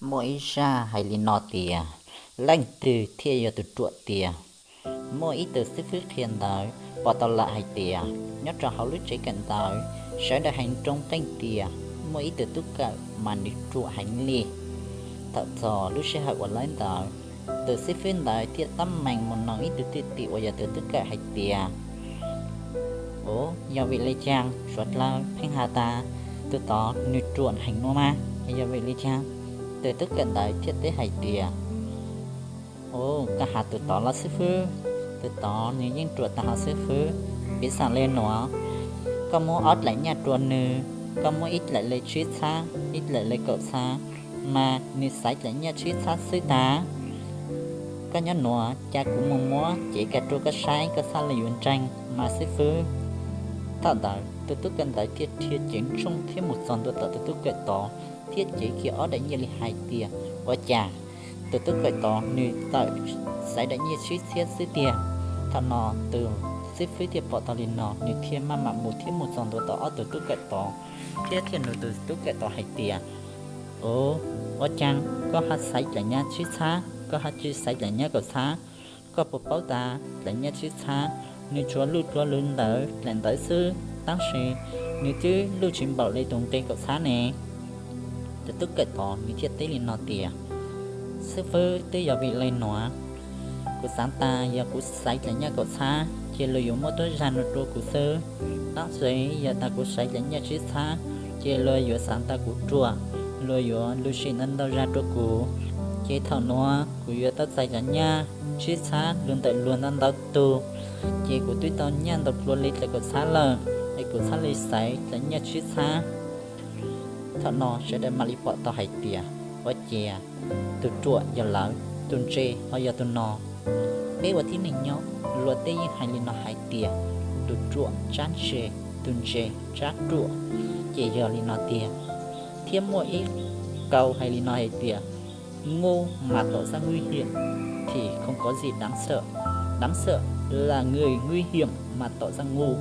Muaj ib zaj hais li no tias, leej twg thiaj yog tus ruam tiag? Muaj ib tug xib fwb qhia ntawv pom tau lawm hais tias, nyob rau hauv lub tsev kawm ntawv, sawv daws hais nroo qeej tias muaj ib tug tub kawm mas nws ruam heev li. Thaum txog lub sij hawm uas lawv ntawd, tus xib fwb ntawd thiaj tab meeg mus noog ib tug thwj tim uas yog tus tub kawm hais tias, Ua, yog vim li cas suav dlawg pheej has tas tus tod nws ruam heev no mas, yog vim li cas? Tus tub kawm ntawd thiaj teb hais tias, Ua, koj has tus tod los xib fwb, tus tod nws yeej ruam tag hauv xib fwb. Piv xam li nuav, koj muab ob dlaim nyaj rua nws, koj muab ib dlaim le tsib txhab, ib dlaim le kaum txhab, mas nws xaiv dlaim nyaj tsib txhab xwb tag. Koj nyob nuav, ca kuv mus muab cev kag rua koj saib, koj txhaj le yuav ntseeg mas xib fwb. Thaum ntawd tus tub kawm ntawd thiaj dhia cev ntsoog thiab mus txog ntua tom tus tub kawm tod, thiab cev kiag ob daim nyiaj li hais tias, ua cas tus tub kawm tod nws txawm xaiv daim nyiaj tsib txhiab xwb tiag. Thaum no tus xib fwb thiaj pom tau li no, nws thiaj maj mam mus thiab mus txog ntua tom ob tug tub kawm tod, thiab thiaj nug tus tub kawm tod hais tias, Ua, ua cas koj ho xaiv dlaim nyaj tsib txhab, koj ho tsis xaiv dlaim nyaj kaum txhab? Koj puas paub tas dlaim nyaj tsib txhab nws tsuas luj dlua lug ntawd dlaim ntawd xwb, tab sis nws twb luj tsis npaum li tus nqi kaum txhab ne? Tus tub kawm tod nws thiaj teb li no tias, Xib fwb, twb yog vim li nuav, kuv xaav tas yog kuv xaiv dlaim nyaj kaum txhab ces luag yuav muab tuab zag no rua kuv xwb. Tab sis yog tas kuv xaiv dlaim nyaj tsib txhab ces luag yuav xaav tas kuv ruam, luag yuav lug sim ntau ntau zag rua kuv. Ces thaum nuav kuv yuav tau txais dlaim nyaj tsib txhab lug ntawm luag ntau ntau tug, ces kuv twb tau nyaj ntau dlua li dlaim kaum txhab lawm, es kuv txhaj li xaiv dlaim nyaj tsib txhab. Thaum no sawv daws mam li pom tau hais tias, ua cas tus ruam yog lawv, tus ntse ho yog tus no? Peb ua tib neeg nyob, luag tej yeej hais li no hais tias, tus ruam tsab ntse, tus ntse tsab ruam. Ces yog li no tiag. Thiab muaj ib qau hais li no hais tias, ngu mas tỏ ra nguy hiểm thì không có gì đáng sợ, đáng sợ là người nguy hiểm mà tỏ ra ngu.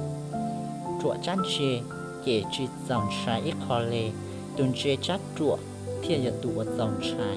Ruam tsab ntse ces tsis txaus ntshai ib qho li, tus ntse tsab ruam thiaj yog tus uas txaus ntshai.